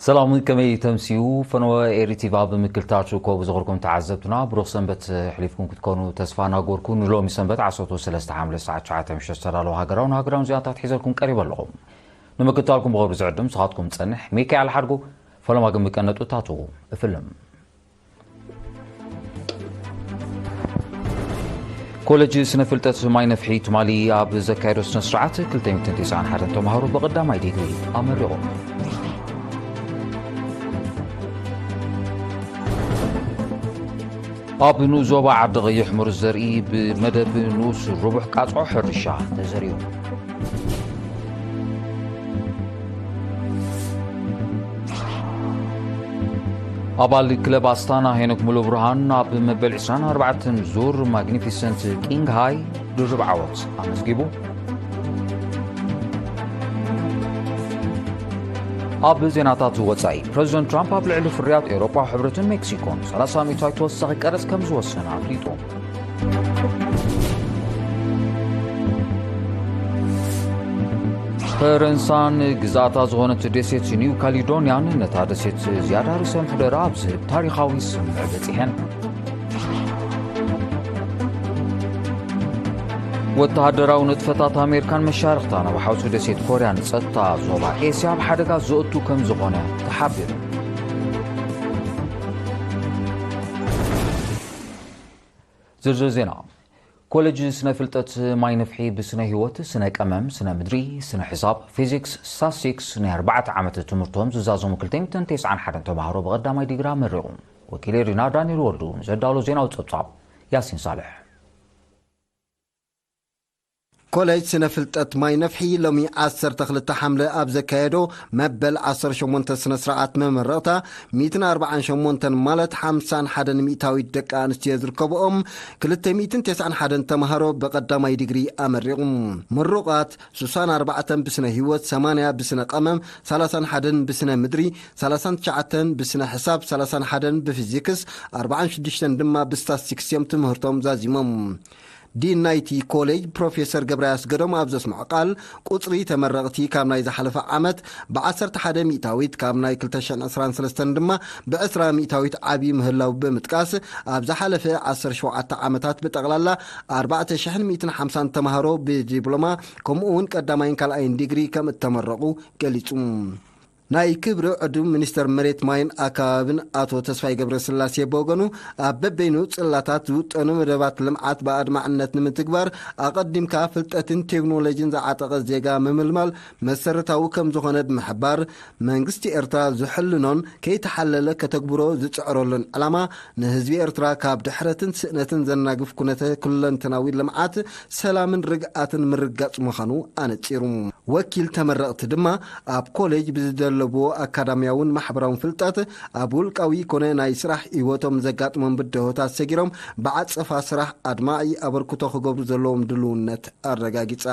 ሰላም፣ ከመይ ተምስዩ? ፈነወ ኤሪ ቲቪ ኣብ ምክልታል ትርከቡ ዝኽርኩም ተዓዘብትና፣ ብሩኽ ሰንበት ሕሊፍኩም ክትኮኑ ተስፋ እናገበርኩ፣ ንሎሚ ሰንበት ዓሰርተ ሰለስተ ሓምለ ሰዓት ትሽዓተ ምሸት ዝተዳለወ ሃገራውን ሃገራውን ዜናታት ሒዘልኩም ቀሪበ ኣለኹ። ንምክትታልኩም ብኽብሪ ዝዕድም ንስኻትኩም ዝጸንሕ ሚካኤል ሓድጉ። ፈለማ ግን ብቀንዲ ነጥብታቱ እፍልም። ኮሌጅ ስነ ፍልጠት ማይ ነፍሒ ትማሊ ኣብ ዘካየዶ ስነ ስርዓት ክልተ ሚእትን ተስዓን ሓደን ተምሃሮ ብቐዳማይ ዲግሪ ኣመሪቖም። ኣብ ንኡስ ዞባ ዓዲ ቐይሕ ምሩፅ ዘርኢ ብመደብ ንኡስ ርቡሕ ቃፅዖ ሕርሻ ተዘሪኡ። ኣባል ክለብ ኣስታና ሄኖክ ሙሉብርሃን ኣብ መበል ዕስራን ኣርባዕተን ዙር ማግኒፊሰንት ኪንግ ሃይ ድርብ ዓወት ኣመዝጊቡ። ኣብ ዜናታት ወጻኢ፣ ፕረዚደንት ትራምፕ ኣብ ልዕሊ ፍርያት ኤውሮጳዊ ሕብረትን ሜክሲኮን ሰላሳ ሚእታዊት ተወሳኺ ቀረጽ ከም ዝወሰነ ኣፍሊጡ። ፈረንሳን ግዝኣታ ዝኾነት ደሴት ኒው ካሊዶንያን ነታ ደሴት ዝያዳ ርእሰ ምሕደራ ኣብ ዝህብ ታሪኻዊ ስምምዕ በጺሐን። ወተሃደራዊ ንጥፈታት ኣሜሪካን መሻርኽታን ኣብ ሓውሲ ደሴት ኮርያን ጸጥታ ዞባ ኤስያ ኣብ ሓደጋ ዘእቱ ከም ዝኾነ ተሓቢሩ። ዝርዝር ዜና። ኮሌጅ ስነ ፍልጠት ማይ ነፍሒ ብስነ ህይወት፣ ስነ ቀመም፣ ስነ ምድሪ፣ ስነ ሕሳብ፣ ፊዚክስ፣ ስታስቲክስ ናይ ኣርባዕተ ዓመት ትምህርቶም ዝዛዘሙ ክልተ ሚእትን ተስዓን ሓደን ተምሃሮ ብቐዳማይ ዲግሪ ኣመሪቑ። ወኪል ኤሪና ዳንኤል ወርዱ ንዘዳሎ ዜናዊ ጸብጻብ ያሲን ሳልሕ። ኮሌጅ ስነ ፍልጠት ማይ ነፍሒ ሎሚ ዓሰርተ ክልተ ሓምለ ኣብ ዘካየዶ መበል ዓሰርተ ሸሞንተ ስነ ስርዓት መመረቕታ፣ ሚእትን ኣርባዓን ሸሞንተን ማለት ሓምሳን ሓደን ሚእታዊት ደቂ ኣንስትዮ ዝርከብኦም ክልተ ሚእትን ተስዓን ሓደን ተምሃሮ ብቐዳማይ ዲግሪ ኣመሪቑ። ምሩቓት ሱሳን ኣርባዕተን ብስነ ህይወት፣ ሰማንያ ብስነ ቀመም፣ ሰላሳን ሓደን ብስነ ምድሪ፣ ሰላሳን ትሽዓተን ብስነ ሕሳብ፣ ሰላሳን ሓደን ብፊዚክስ፣ ኣርባዓን ሽዱሽተን ድማ ብስታስቲክስ እዮም ትምህርቶም ዛዚሞም። ዲን ናይቲ ኮሌጅ ፕሮፌሰር ገብረ ኣስገዶም ኣብ ዘስምዖ ቃል፣ ቁጽሪ ተመረቕቲ ካብ ናይ ዝሓለፈ ዓመት ብዓሰርተ ሓደ ሚእታዊት፣ ካብ ናይ ክልተ ሽሕን ዕስራን ሰለስተን ድማ ብዕስራ ሚእታዊት ዓብዪ ምህላው ብምጥቃስ፣ ኣብ ዝሓለፈ ዓሰርተ ሸውዓተ ዓመታት ብጠቕላላ ኣርባዕተ ሽሕን ሚእትን ሓምሳን ተምሃሮ ብዲፕሎማ ከምኡ እውን ቀዳማይን ካልኣይን ዲግሪ ከም እተመረቑ ገሊጹ። ናይ ክብሪ ዕዱም ሚኒስተር መሬት ማይን ኣከባብን ኣቶ ተስፋይ ገብረስላሴ ብወገኑ፣ ኣብ በበይኑ ጽላታት ዝውጠኑ መደባት ልምዓት ብኣድማዕነት ንምትግባር ኣቐዲምካ ፍልጠትን ቴክኖሎጂን ዝዓጠቐ ዜጋ ምምልማል መሰረታዊ ከም ዝኾነ ብምሕባር፣ መንግስቲ ኤርትራ ዝሕልኖን ከይተሓለለ ከተግብሮ ዝጽዕረሉን ዕላማ ንህዝቢ ኤርትራ ካብ ድሕረትን ስእነትን ዘናግፍ ኩነተ ኩለንተናዊ ልምዓት፣ ሰላምን ርግኣትን ምርጋጽ ምዃኑ ኣነጺሩ። ወኪል ተመረቕቲ ድማ ኣብ ኮሌጅ ብዝደለብዎ ኣካዳሚያውን ማሕበራውን ፍልጠት ኣብ ውልቃዊ ኮነ ናይ ስራሕ ህይወቶም ዘጋጥሞም ብድሆታት ሰጊሮም ብዓጸፋ ስራሕ ኣድማዒ ኣበርክቶ ክገብሩ ዘለዎም ድልውነት ኣረጋጊጻ።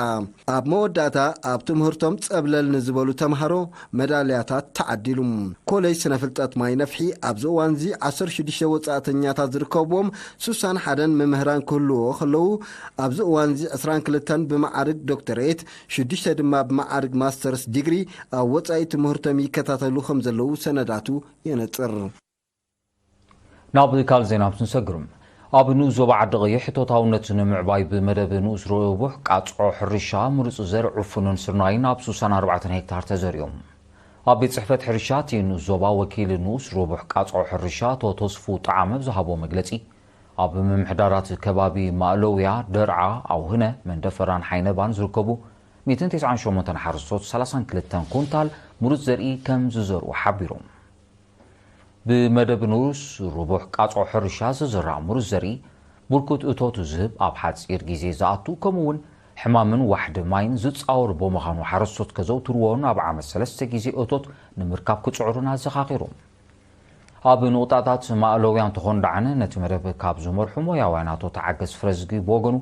ኣብ መወዳእታ ኣብ ትምህርቶም ጸብለል ንዝበሉ ተምሃሮ መዳልያታት ተዓዲሉ። ኮሌጅ ስነ ፍልጠት ማይ ነፍሒ ኣብዚ እዋንዚ ዓሰርተ ሽዱሽተ ወጻእተኛታት ዝርከብዎም ሱሳን ሓደን መምህራን ክህልዎ ከለዉ፣ ኣብዚ እዋንዚ ዕስራን ክልተን ብመዓርግ ዶክተሬት፣ ሽዱሽተ ድማ ብመዓርግ ማስተርስ ዲግሪ ኣብ ወጻኢ ትምህርቶም ይከታተሉ ከም ዘለዉ ሰነዳቱ የነጽር። ናብ ካልእ ዜና ምስ ንሰግር፣ ኣብ ንኡስ ዞባ ዓዲ ቀይሕ እቶታውነት ንምዕባይ ብመደብ ንኡስ ርቡሕ ቃጽዖ ሕርሻ ምሩጽ ዘር ዕፉንን ስርናይን ኣብ ሱሳን ኣርባዕተን ሄክታር ተዘሪኦም። ኣብ ቤት ጽሕፈት ሕርሻ እቲ ንኡስ ዞባ ወኪል ንኡስ ርቡሕ ቃጽዖ ሕርሻ ኣቶ ተስፉ ጠዓመ ብዝሃቦ መግለጺ፣ ኣብ ምምሕዳራት ከባቢ ማእለውያ፣ ደርዓ፣ ኣውህነ፣ መንደፈራን ሓይነባን ዝርከቡ ሚእትን ተስዓን ሸሞንተን ሓረስቶት ሰላሳን ክልተን ኩንታል ምሩጽ ዘርኢ ከም ዝዘርኡ ሓቢሮም። ብመደብ ንኡስ ርቡሕ ቃጽዖ ሕርሻ ዝዝራእ ምሩጽ ዘርኢ ብርኩት እቶት ዝህብ፣ ኣብ ሓጺር ግዜ ዝኣቱ፣ ከምኡ እውን ሕማምን ዋሕዲ ማይን ዝጻወር ብምዃኑ፣ ሓረስቶት ከዘውትርዎን ኣብ ዓመት ሰለስተ ግዜ እቶት ንምርካብ ክጽዕሩን ኣዘኻኺሮም። ኣብ ንቑጣታት ማእለውያን ተኾንዳዕን ነቲ መደብ ካብ ዝመርሑ ሞያውያን ኣቶ ተዓገስ ፍረዝጊ ብወገኑ፣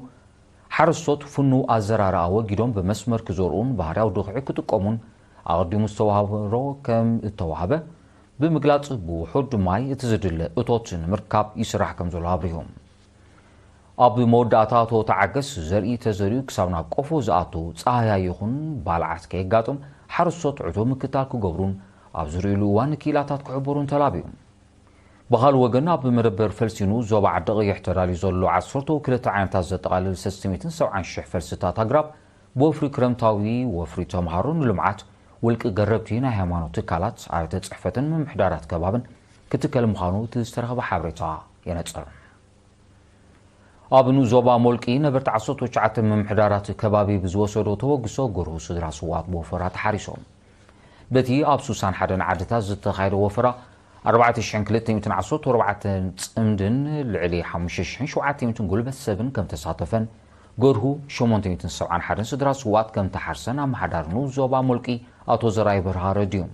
ሓረስቶት ፍኑው ኣዘራርኣ ወጊዶም ብመስመር ክዘርኡን ባህርያዊ ድኹዒ ክጥቀሙን ኣቐዲሙ ዝተዋህበሮ ከም እተዋህበ ብምግላጽ፣ ብውሑድ ማይ እቲ ዝድለ እቶት ንምርካብ ይስራሕ ከም ዘሎ ኣብሪሁ። ኣብ መወዳእታ ኣቶ ተዓገስ፣ ዘርኢ ተዘሪኡ ክሳብ ናብ ቆፎ ዝኣቱ ጻህያይ ይኹን ባልዓት ከየጋጥም ሓረስቶት ዕቱብ ምክትታል ክገብሩን ኣብ ዝርእይሉ እዋን ክኢላታት ክሕብሩን ተላብዩ። ብኻልእ ወገን ኣብ መደበር ፈልሲኑ ዞባ ዓዲ ቀይሕ ተዳልዩ ዘሎ ዓሰርተ ክልተ ዓይነታት ዘጠቓልል ሰለስተ ሚእትን ሰብዓን ሽሕ ፈልስታት ኣግራብ ብወፍሪ ክረምታዊ ወፍሪ ተምሃሮ ንልምዓት ውልቂ ገረብቲ ናይ ሃይማኖት ትካላት ኣብያተ ጽሕፈትን ምምሕዳራት ከባብን ክትከል ምዃኑ እቲ ዝተረኸበ ሓበሬታ የነጽር። ኣብ ንኡስ ዞባ ሞልቂ ነበርቲ ዓሰርተ ትሽዓተ ምምሕዳራት ከባቢ ብዝወሰዶ ተበግሶ ጎርሁ ስድራ ስውኣት ብወፈራ ተሓሪሶም። በቲ ኣብ ሱሳን ሓደን ዓድታት ዝተኻየደ ወፈራ ኣርባዕተ ሽሕን ክልተ ሚእትን ዓሰርተ ኣርባዕተ ጽምድን ልዕሊ ሓሙሽተ ሽሕን ሸውዓተ ሚእትን ጉልበት ሰብን ከም ተሳተፈን ጎርሁ ሸሞንተ ሚእትን ሰብዓን ሓደን ስድራ ስውኣት ከም ተሓርሰን ኣመሓዳሪ ንኡስ ዞባ ሞልቂ ኣቶ ዘርኣይ በርሃ ረድዮም።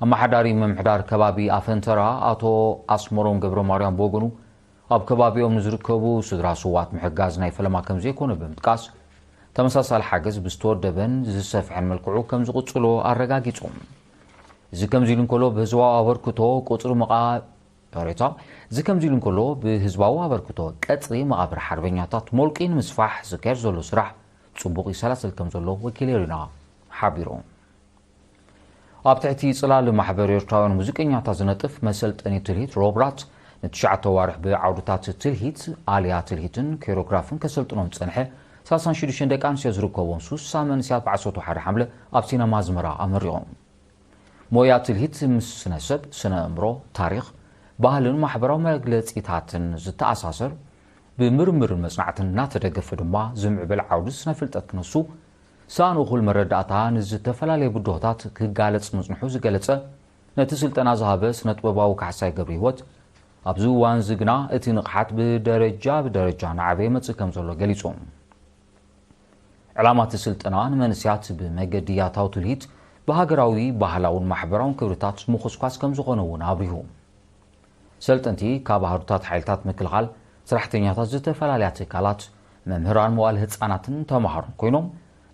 ኣመሓዳሪ ምምሕዳር ከባቢ ኣፈንተራ ኣቶ ኣስመሮም ገብረ ማርያም ብወገኑ ኣብ ከባቢኦም ንዝርከቡ ስድራ ስውኣት ምሕጋዝ ናይ ፈለማ ከም ዘይኮነ ብምጥቃስ ተመሳሳሊ ሓገዝ ብዝተወደበን ዝሰፍሐን መልክዑ ከም ዝቕጽሎ ኣረጋጊጹ። እዚ ከምዚ ኢሉ እንከሎ ብህዝባዊ ኣበርክቶ ቁጽሪ መቓ ሬታ እዚ ከምዚ ኢሉ እንከሎ ብህዝባዊ ኣበርክቶ ቀጽሪ መቓብር ሓርበኛታት ሞልቂ ንምስፋሕ ዝካየድ ዘሎ ስራሕ ጽቡቕ ይሰላሰል ከም ዘሎ ወኪል ኤሪና ሓቢሩ። ኣብ ትሕቲ ጽላል ማሕበር ኤርትራውያን ሙዚቀኛታት ዝነጥፍ መሰልጠኒ ትልሂት ሮብራት ንትሽዓተ ዋርሕ ብዓውድታት ትልሂት፣ ኣልያ ትልሂትን ኮሪዮግራፍን ከሰልጥኖም ዝጸንሐ ሰላሳን ሽዱሽተን ደቂ ኣንስትዮ ዝርከቦም ሱሳ መንእሰያት ብ ዓሰርተ ሓደ ሓምለ ኣብ ሲነማ ኣዝመራ ኣመሪቖም። ሞያ ትልሂት ምስ ስነ ሰብ፣ ስነ ኣእምሮ፣ ታሪኽ፣ ባህልን ማሕበራዊ መግለጺታትን ዝተኣሳሰር፣ ብምርምርን መጽናዕትን እናተደገፈ ድማ ዝምዕብል ዓውዲ ስነ ፍልጠት ክነሱ፣ ሳእን እኹል መረዳእታ ንዝተፈላለየ ብድሆታት ክጋለጽ ምጽንሑ ዝገለጸ ነቲ ስልጠና ዝሃበ ስነ ጥበባዊ ካሕሳይ ገብረ ህይወት፣ ኣብዚ እዋን እዚ ግና እቲ ንቕሓት ብደረጃ ብደረጃ እናዓበየ ይመጽእ ከም ዘሎ ገሊጹ። ዕላማ እቲ ስልጠና ንመንእሰያት ብመገዲ ያታዊ ትልሂት ብሃገራዊ፣ ባህላውን ማሕበራውን ክብርታት ምኹስኳስ ከም ዝኾነ እውን ኣብሪሁ። ሰልጠንቲ ካብ ኣሃዱታት ሓይልታት ምክልኻል፣ ሰራሕተኛታት ዝተፈላለያ ትካላት፣ መምህራን መዋእለ ህጻናትን ተማሃሮን ኮይኖም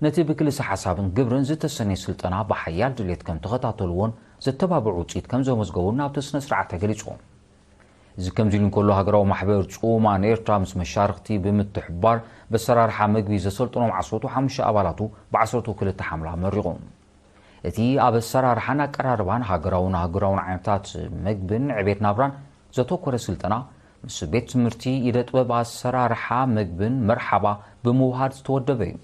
ነቲ ብክልሰ ሓሳብን ግብርን ዝተሰነየ ስልጠና ብሓያል ድሌት ከም ተኸታተልዎን ዘተባብዑ ውጽኢት ከም ዘመዝገቡን ኣብቲ ስነ ስርዓት ተገሊጹ። እዚ ከምዚ ኢሉ እንከሎ ሃገራዊ ማሕበር ጽኡማን ኤርትራ ምስ መሻርኽቲ ብምትሕብባር በሰራርሓ መግቢ ዘሰልጥኖም ዓሰርተ ሓሙሽተ ኣባላቱ ብ ዓሰርተ ክልተ ሓምላ ኣመሪቑ። እቲ ኣብ ኣሰራርሓን ኣቀራርባን ሃገራውን ኣህጉራውን ዓይነታት መግብን ዕቤት ናብራን ዘተኮረ ስልጠና ምስ ቤት ትምህርቲ ኢደ ጥበብ ኣሰራርሓ መግብን መርሓባ ብምውሃድ ዝተወደበ እዩ።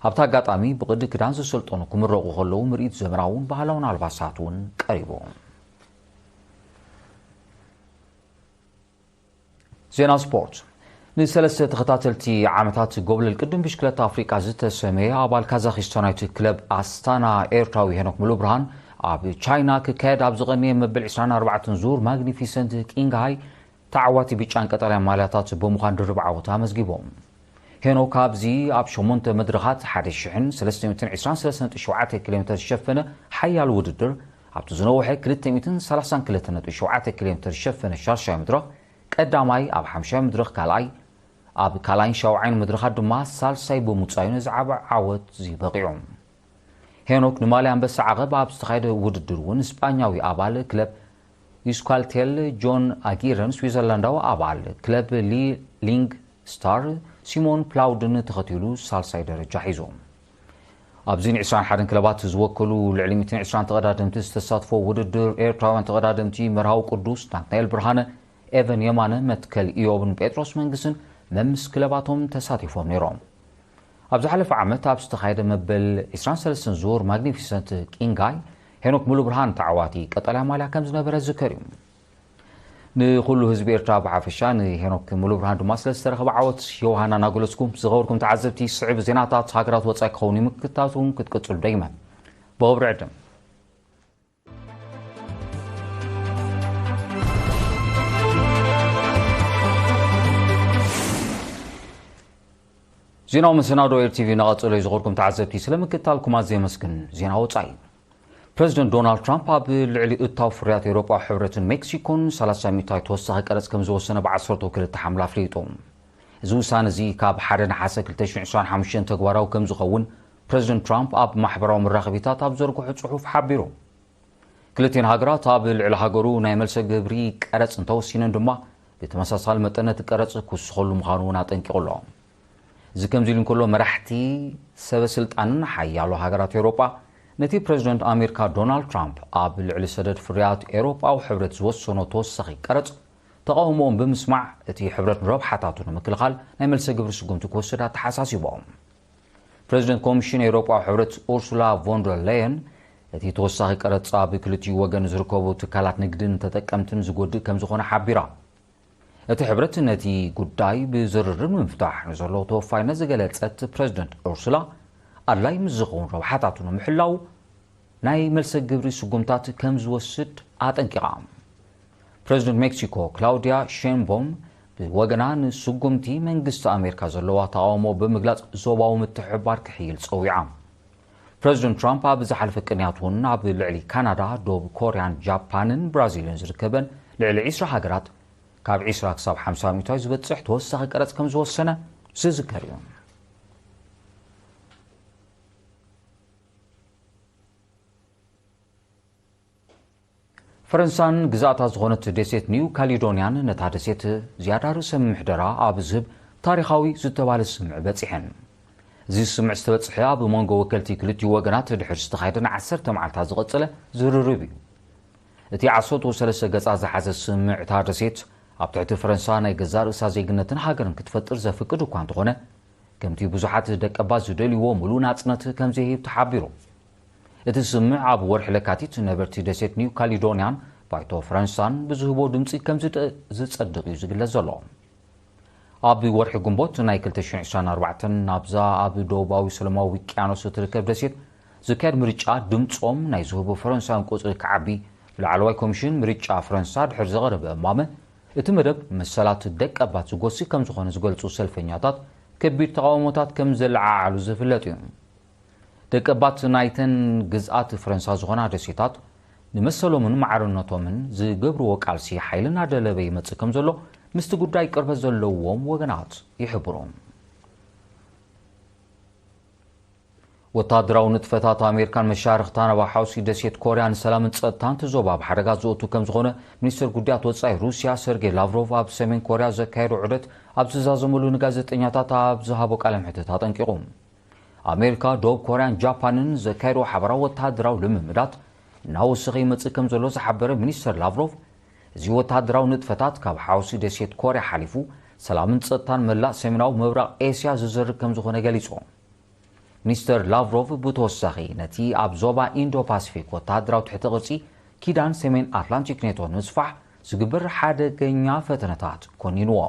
ኣብቲ ኣጋጣሚ ብቕዲ ክዳን ዝሰልጠኑ ክምረቑ ከለዉ ምርኢት ዘመናውን ባህላውን ኣልባሳት እውን ቀሪቡ። ዜና ስፖርት። ንሰለስተ ተኸታተልቲ ዓመታት ጎብለል ቅድም ብሽክለታ ኣፍሪቃ ዝተሰመየ ኣባል ካዛኺስታናዊት ክለብ ኣስታና ኤርትራዊ ሄኖክ ሙሉብርሃን ኣብ ቻይና ክካየድ ኣብ ዝቐነየ መበል ዕስራን ኣርባዕተን ዙር ማግኒፊሰንት ቂንግሃይ ተዓዋቲ ብጫን ቀጠልያን ማልያታት ብምዃን ድርብ ዓወት ኣመዝጊቦም። ሄኖክ ኣብዚ ኣብ ሸሞንተ መድረኻት ሓደ ሽሕን ሰለስተ ሚእትን ዕስራን ሰለስተን ነጥቢ ሸውዓተ ኪሎ ሜተር ዝሸፈነ ሓያል ውድድር ኣብቲ ዝነውሐ ክልተ ሚእትን ሰላሳን ክልተን ነጥቢ ሸውዓተ ኪሎ ሜተር ዝሸፈነ ሻርሻይ መድረኽ ቀዳማይ፣ ኣብ ሓምሻይ መድረኽ ካልኣይ፣ ኣብ ካልኣይን ሻውዓይን መድረኻት ድማ ሳልሳይ ብምውጻእ'ዩ ነዚ ዓቢ ዓወት እዚ በቒዑ። ሄኖክ ንማልያ ኣንበሳ ዓቐብ ኣብ ዝተኻየደ ውድድር እውን ስጳኛዊ ኣባል ክለብ ዩስካልቴል ጆን ኣጊረን ስዊዘርላንዳዊ ኣባል ክለብ ሊ ሊንግ ስታር ሲሞን ፕላውድን ተኸቲሉ ሳልሳይ ደረጃ ሒዙ። ኣብዚ ን ዕስራን ሓደን ክለባት ዝወከሉ ልዕሊ ሚእትን ዕስራን ተቐዳደምቲ ዝተሳትፎ ውድድር ኤርትራውያን ተቐዳደምቲ መርሃዊ ቅዱስ፣ ናትናኤል ብርሃነ፣ ኤቨን የማነ፣ መትከል ኢዮብን ጴጥሮስ መንግስትን መምስ ክለባቶም ተሳቲፎም ነይሮም። ኣብ ዝሓለፈ ዓመት ኣብ ዝተኻየደ መበል ዕስራን ሰለስተን ዙር ማግኒፊሰንት ቂንጋይ ሄኖክ ሙሉብርሃን ተዓዋቲ ቀጠልያ ማልያ ከም ዝነበረ ዝከር እዩ። ንኹሉ ህዝቢ ኤርትራ ብሓፈሻ ንሄኖክ ሙሉብርሃን ድማ ስለ ዝተረኸበ ዓወት ዮሃና እናገለጽኩ፣ ዝኸበርኩም ተዓዘብቲ ስዕብ ዜናታት ሃገራት ወጻኢ ክኸውን እዩ። ምክትታልኩም ክትቅጽሉ ደጊመ ብኽብሪ ዕድም። ዜናዊ መሰናዶ ኤር ቲቪ እናቐጸሉ እዩ። ዝኸበርኩም ተዓዘብቲ ስለ ምክትታልኩም ኣዝየ የመስግን። ዜና ወጻኢ። ፕረዚደንት ዶናልድ ትራምፕ ኣብ ልዕሊ እታው ፍርያት ኤውሮጳዊ ሕብረትን ሜክሲኮን ሰላሳ ሚእታዊት ተወሳኺ ቀረጽ ከም ዝወሰነ ብ ዓሰርተ ክልተ ሓምላ ኣፍሊጡ። እዚ ውሳነ እዚ ካብ ሓደ ነሓሰ ክልተ ሽሕን ዕስራን ሓሙሽተን ተግባራዊ ከም ዝኸውን ፕረዚደንት ትራምፕ ኣብ ማሕበራዊ መራኸቢታት ኣብ ዘርግሖ ጽሑፍ ሓቢሩ። ክልቲኤን ሃገራት ኣብ ልዕሊ ሃገሩ ናይ መልሰ ግብሪ ቀረጽ እንተወሲነን ድማ ብተመሳሳሊ መጠን ነቲ ቀረጽ ክውስኸሉ ምዃኑ እውን ኣጠንቂቑ ኣሎ። እዚ ከምዚ ኢሉ እንከሎ መራሕቲ ሰበ ስልጣንን ሓያሎ ሃገራት ኤውሮጳ ነቲ ፕረዚደንት ኣሜሪካ ዶናልድ ትራምፕ ኣብ ልዕሊ ሰደድ ፍርያት ኤውሮጳዊ ሕብረት ዝወሰኖ ተወሳኺ ቀረጽ ተቓውሞኦም ብምስማዕ፣ እቲ ሕብረት ንረብሓታቱ ንምክልኻል ናይ መልሰ ግብሪ ስጉምቲ ክወስድ ኣተሓሳሲቦም። ፕረዚደንት ኮሚሽን ኤውሮጳዊ ሕብረት ኡርሱላ ቮንደር ሌየን፣ እቲ ተወሳኺ ቀረጽ ኣብ ክልቲኡ ወገን ዝርከቡ ትካላት ንግድን ተጠቀምትን ዝጎድእ ከም ዝኾነ ሓቢራ። እቲ ሕብረት ነቲ ጉዳይ ብዝርርብ ንምፍታሕ ንዘለዎ ተወፋይነት ዝገለጸት ፕረዚደንት ኡርሱላ፣ ኣድላይ ምስ ዝኸውን ረብሓታቱ ንምሕላው ናይ መልሰ ግብሪ ስጉምታት ከም ዝወስድ ኣጠንቂቓ። ፕረዚደንት ሜክሲኮ ክላውዲያ ሼንቦም ብወገና፣ ንስጉምቲ መንግስቲ ኣሜሪካ ዘለዋ ተቓውሞ ብምግላጽ፣ ዞባዊ ምትሕብባር ክሕይል ጸዊዓ። ፕረዚደንት ትራምፕ ኣብ ዝሓለፈ ቅንያት እውን ኣብ ልዕሊ ካናዳ፣ ደቡብ ኮርያን ጃፓንን ብራዚልን ዝርከበን ልዕሊ ዕስራ ሃገራት ካብ ዕስራ ክሳብ ሓምሳ ሚእታዊ ዝበጽሕ ተወሳኺ ቀረጽ ከም ዝወሰነ ዝዝከር እዩ። ፈረንሳን ግዝኣታ ዝኾነት ደሴት ኒው ካሊዶንያን ነታ ደሴት ዝያዳ ርእሰ ምሕደራ ኣብ ዝህብ ታሪኻዊ ዝተባህለ ስምምዕ በጺሐን። እዚ ስምምዕ ዝተበጽሐ ኣብ መንጎ ወከልቲ ክልቲኡ ወገናት ድሕሪ ዝተኻየደ ንዓሰርተ መዓልታት ዝቐጸለ ዝርርብ እዩ። እቲ ዓሰርተ ሰለስተ ገጻት ዝሓዘ ስምምዕ፣ እታ ደሴት ኣብ ትሕቲ ፈረንሳ ናይ ገዛእ ርእሳ ዜግነትን ሃገርን ክትፈጥር ዘፍቅድ እኳ እንተኾነ፣ ከምቲ ብዙሓት ደቀባት ዝደልይዎ ምሉእ ናጽነት ከም ዘይህብ ተሓቢሩ። እቲ ስምምዕ ኣብ ወርሒ ለካቲት ነበርቲ ደሴት ኒው ካሊዶንያን ባይቶ ፈረንሳን ብዝህቦ ድምጺ ከም ዝደ-፣ ዝጸድቕ እዩ ዝግለጽ ዘሎ። ኣብ ወርሒ ግንቦት ናይ ክልተ ሽሕን ዕስራን ኣርባዕተን ናብዛ ኣብ ደቡባዊ ሰላማዊ ውቅያኖስ እትርከብ ደሴት ዝካየድ ምርጫ ድምጾም ናይ ዝህቡ ፈረንሳውያን ቁጽሪ ክዓቢ ብላዕለዋይ ኮሚሽን ምርጫ ፈረንሳ ድሕሪ ዘቕረበ እማመ፣ እቲ መደብ መሰላት ደቀባት ዝጎሲ ከም ዝኾነ ዝገልጹ ሰልፈኛታት ከቢድ ተቓውሞታት ከም ዘለዓዓሉ ዝፍለጥ እዩ። ደቀባት ናይተን ግዝኣት ፈረንሳ ዝኾና ደሴታት ንመሰሎምን ማዕርነቶምን ዝገብርዎ ቃልሲ ሓይሊ እናደለበ ይመጽእ ከም ዘሎ ምስቲ ጉዳይ ቅርበት ዘለዎም ወገናት ይሕብሩ። ወታደራዊ ንጥፈታት ኣሜሪካን መሻርኽታን ኣብ ሓውሲ ደሴት ኮርያ ንሰላምን ጸጥታን እቲ ዞባ ኣብ ሓደጋ ዘእቱ ከም ዝኾነ ሚኒስትር ጉዳያት ወጻኢ ሩስያ ሰርጌይ ላቭሮቭ ኣብ ሰሜን ኮርያ ዘካየዶ ዑደት ኣብ ዝዛዘመሉ ንጋዜጠኛታት ኣብ ዝሃቦ ቃለ መሕትት ኣጠንቂቑ። ኣሜሪካ፣ ደቡብ ኮርያን ጃፓንን ዘካየድዎ ሓበራዊ ወተሃደራዊ ልምምዳት እናወሰኸ ይመጽእ ከም ዘሎ ዝሓበረ ሚኒስተር ላቭሮቭ፣ እዚ ወተሃደራዊ ንጥፈታት ካብ ሓውሲ ደሴት ኮርያ ሓሊፉ ሰላምን ጸጥታን መላእ ሰሜናዊ ምብራቕ ኤስያ ዝዘርግ ከም ዝኾነ ገሊጹ። ሚኒስተር ላቭሮቭ ብተወሳኺ ነቲ ኣብ ዞባ ኢንዶ ፓሲፊክ ወተሃደራዊ ትሕተ ቅርጺ ኪዳን ሰሜን ኣትላንቲክ ኔቶ ንምስፋሕ ዝግበር ሓደገኛ ፈተነታት ኮኒንዎ።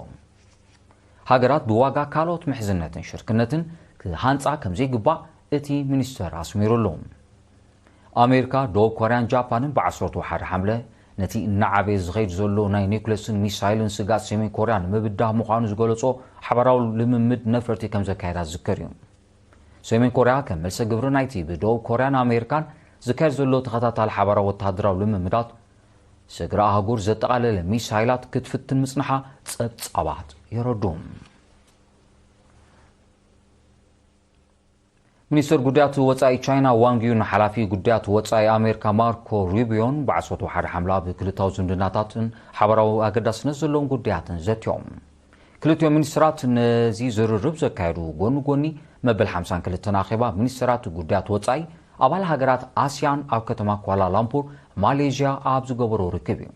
ሃገራት ብዋጋ ካልኦት ምሕዝነትን ሽርክነትን ክሃንጻ ከም ዘይግባእ እቲ ሚኒስተር ኣስሚሩሉ። ኣሜሪካ፣ ደቡብ ኮርያን ጃፓንን ብ ዓሰርተ ሓደ ሓምለ ነቲ እናዓበየ ዝኸይድ ዘሎ ናይ ኒኩለስን ሚሳይልን ስግኣት ሰሜን ኮርያ ንምብዳህ ምዃኑ ዝገለጾ ሓባራዊ ልምምድ ነፈርቲ ከም ዘካየዳ ዝዝከር እዩ። ሰሜን ኮርያ ከም መልሰ ግብሪ ናይቲ ብደቡብ ኮርያን ኣሜሪካን ዝካየድ ዘሎ ተኸታታሊ ሓባራዊ ወተሃደራዊ ልምምዳት፣ ስግረ ኣህጉር ዘጠቓለለ ሚሳይላት ክትፍትን ምጽንሓ ጸብጻባት የረዱ። ሚኒስትር ጉዳያት ወጻኢ ቻይና ዋንግ ዩ ንሓላፊ ጉዳያት ወጻኢ ኣሜሪካ ማርኮ ሩቢዮን ብ ዓሰርተ ሓደ ሓምላ ኣብ ክልታዊ ዝምድናታትን ሓባራዊ ኣገዳስነት ዘለዎም ጉዳያትን ዘትዮም። ክልቲኦም ሚኒስትራት ነዚ ዝርርብ ዘካየዱ ጎኒ ጎኒ መበል ሓምሳን ክልተን ኣኼባ ሚኒስትራት ጉዳያት ወጻኢ ኣባል ሃገራት ኣስያን ኣብ ከተማ ኳላላምፑር ማሌዥያ ኣብ ዝገበሮ ርክብ እዩ።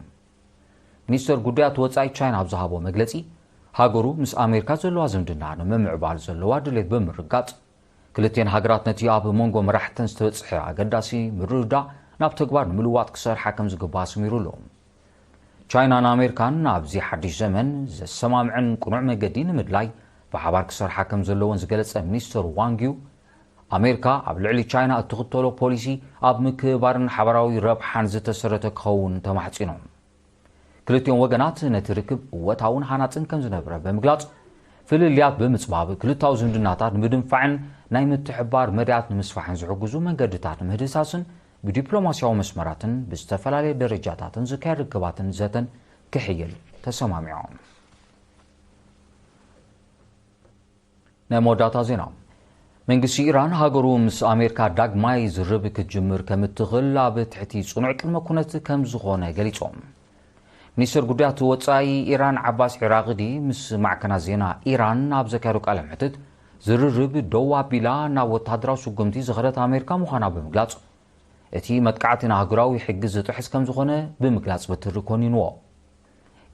ሚኒስተር ጉዳያት ወጻኢ ቻይና ኣብ ዝሃቦ መግለጺ፣ ሃገሩ ምስ ኣሜሪካ ዘለዋ ዝምድና ንምምዕባል ዘለዋ ድሌት ብምርጋጽ፣ ክልቲኤን ሃገራት ነቲ ኣብ መንጎ መራሕተን ዝተበጽሐ ኣገዳሲ ምርድዳእ ናብ ተግባር ንምልዋጥ ክሰርሓ ከም ዝግባእ ኣስሚሩ ኣሎ። ቻይናን ኣሜሪካን ኣብዚ ሓድሽ ዘመን ዘሰማምዐን ቅኑዕ መገዲ ንምድላይ ብሓባር ክሰርሓ ከም ዘለወን ዝገለጸ ሚኒስተር ዋንግ ዩ፣ ኣሜሪካ ኣብ ልዕሊ ቻይና እትኽተሎ ፖሊሲ ኣብ ምክብባርን ሓባራዊ ረብሓን ዝተሰረተ ክኸውን ተማሕጺኖም። ክልቲኦም ወገናት ነቲ ርክብ እወታውን ሃናጽን ከም ዝነበረ ብምግላጽ፣ ፍልልያት ብምጽባብ ክልታዊ ዝምድናታት ንምድንፋዕን ናይ ምትሕብባር መዳያት ንምስፋሕን ዝሕግዙ መንገድታት ንምህድሳስን ብዲፕሎማስያዊ መስመራትን ብዝተፈላለየ ደረጃታትን ዝካየድ ርክባትን ዘተን ክሕይል ተሰማሚዖም። ናይ መወዳእታ ዜና። መንግስቲ ኢራን ሃገሩ ምስ ኣሜሪካ ዳግማይ ዝርርብ ክትጅምር ከም እትኽእል ኣብ ትሕቲ ጽኑዕ ቅድመ ኩነት ከም ዝኾነ ገሊጾም። ሚኒስተር ጉዳያት ወጻኢ ኢራን ዓባስ ዒራቕዲ ምስ ማዕከናት ዜና ኢራን ኣብ ዘካየዶ ቃለ መሕትት፣ ዝርርብ ደው ኣቢላ ናብ ወተሃደራዊ ስጉምቲ ዝኸደት ኣሜሪካ ምዃና ብምግላጽ፣ እቲ መጥቃዕቲ ንኣህጉራዊ ሕጊ ዝጥሕስ ከም ዝኾነ ብምግላጽ ብትሪ ኮኒንዎ።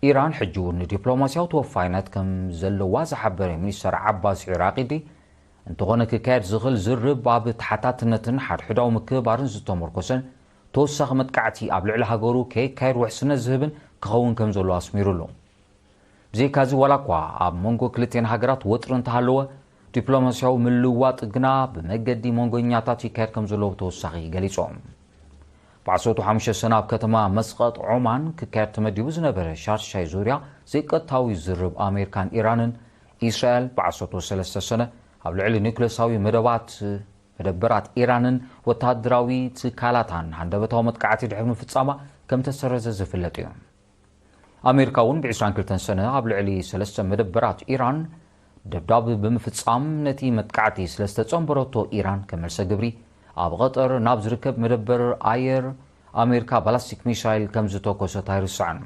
ኢራን ሕጂ እውን ንዲፕሎማስያዊ ተወፋይነት ከም ዘለዋ ዝሓበረ ሚኒስተር ዓባስ ዒራቂዲ፣ እንተኾነ ክካየድ ዝኽእል ዝርብ ኣብ ተሓታትነትን ሓድሕዳዊ ምክብባርን ዝተመርኮሰን ተወሳኺ መጥቃዕቲ ኣብ ልዕሊ ሃገሩ ከይካየድ ውሕስነት ዝህብን ክኸውን ከም ዘለዎ ኣስሚሩሉ። ብዘይካዚ ዋላ እኳ ኣብ መንጎ ክልቲኤን ሃገራት ወጥሪ እንተሃለወ፣ ዲፕሎማስያዊ ምልውዋጥ ግና ብመገዲ መንጎኛታት ይካየድ ከም ዘሎ ብተወሳኺ ገሊጾም። ብዓሰርተ ሓሙሽተ ሰነ ኣብ ከተማ መስቐጥ ዖማን ክካየድ ተመዲቡ ዝነበረ ሻድሻይ ዙርያ ዘይቀጥታዊ ዝርብ ኣሜሪካን ኢራንን፣ ኢስራኤል ብዓሰርተ ሰለስተ ሰነ ኣብ ልዕሊ ኒውክለሳዊ መደባት መደበራት ኢራንን ወተሃደራዊ ትካላታን ሃንደበታዊ መጥቃዕቲ ድሕሪ ምፍጻማ ከም ተሰረዘ ዝፍለጥ እዩ። ኣሜሪካ እውን ብ ዕስራን ክልተን ሰነ ኣብ ልዕሊ ሰለስተ መደበራት ኢራን ደብዳብ ብምፍጻም ነቲ መጥቃዕቲ ስለ ዝተጸንበረቶ ኢራን ከም መልሰ ግብሪ ኣብ ቐጠር ናብ ዝርከብ መደበር ኣየር ኣሜሪካ ባላስቲክ ሚሳይል ከም ዝተኮሰት ኣይርሳዕን።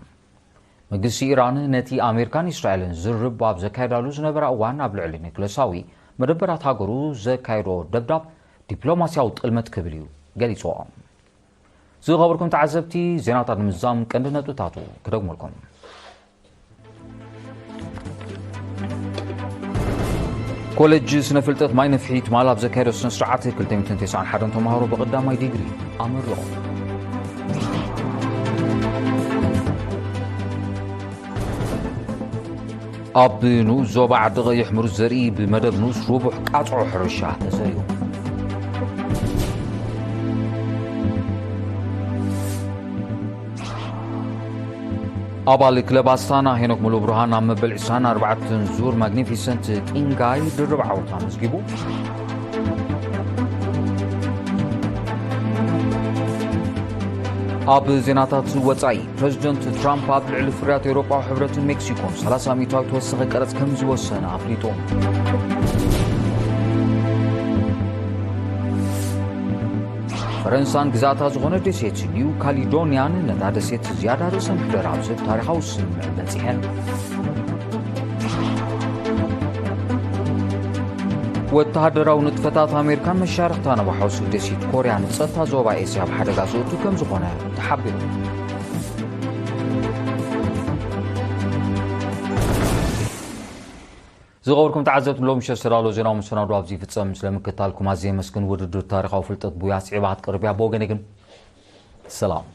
መንግስቲ ኢራን ነቲ ኣሜሪካን እስራኤልን ዝርብ ኣብ ዘካየዳሉ ዝነበራ እዋን ኣብ ልዕሊ ኒክለሳዊ መደበራት ሃገሩ ዘካየዶ ደብዳብ ዲፕሎማስያዊ ጥልመት ክብል እዩ ገሊጽዎ። ዝኸበርኩም ተዓዘብቲ፣ ዜናታት ንምዝዛም ቀንዲ ነጥብታቱ ክደግመልኩም። ኮሌጅ ስነ ፍልጠት ማይ ነፍሒ ትማል ኣብ ዘካየዶ ስነ ስርዓት ክልተ ሚእትን ተስዓን ሓደን ተምሃሮ ብቐዳማይ ዲግሪ ኣመረቑ። ኣብ ንኡስ ዞባ ዓዲ ቀይሕ ምሩት ዘርኢ ብመደብ ንኡስ ርቡሕ ቃጽዖ ሕርሻ ተዘሪኡ። ኣባል ክለብ ኣስታና ሄኖክ ሙሉብርሃን ኣብ መበል ዕስራን ኣርባዕተን ዙር ማግኒፊሰንት ጢንጋይ ድርብ ዓወት ኣመዝጊቡ። ኣብ ዜናታት ወጻኢ፣ ፕረዚደንት ትራምፕ ኣብ ልዕሊ ፍርያት ኤውሮጳዊ ሕብረትን ሜክሲኮን ሰላሳ ሚእታዊት ተወሳኺ ቀረጽ ከም ዝወሰነ ኣፍሊጡ። ፈረንሳን ግዛእታ ዝኾነ ደሴት ኒው ካሊዶንያን ነታ ደሴት ዝያዳ ርእሰ ምሕደራ ኣብ ዝህብ ታሪኻዊ ስምምዕ በጺሐን። ወተሃደራዊ ንጥፈታት ኣሜሪካን መሻርኽታ ነባሕወሲ ደሴት ኮርያ ንጸጥታ ዞባ ኤስያ ኣብ ሓደጋ ዘእቱ ከም ዝኾነ ተሓቢሩ። ዝኸበርኩም ተዓዘብቲ፣ ሎሚ ምሸት ዝተዳለወ ዜናዊ መሰናዶ ኣብዚ ይፍጸም። ስለ ምክትታልኩም ኣዝየ የመስግን። ውድድር ታሪኻዊ ፍልጠት ቡያ ስዒባ ክትቀርብ እያ። ብወገነይ ግን ሰላም።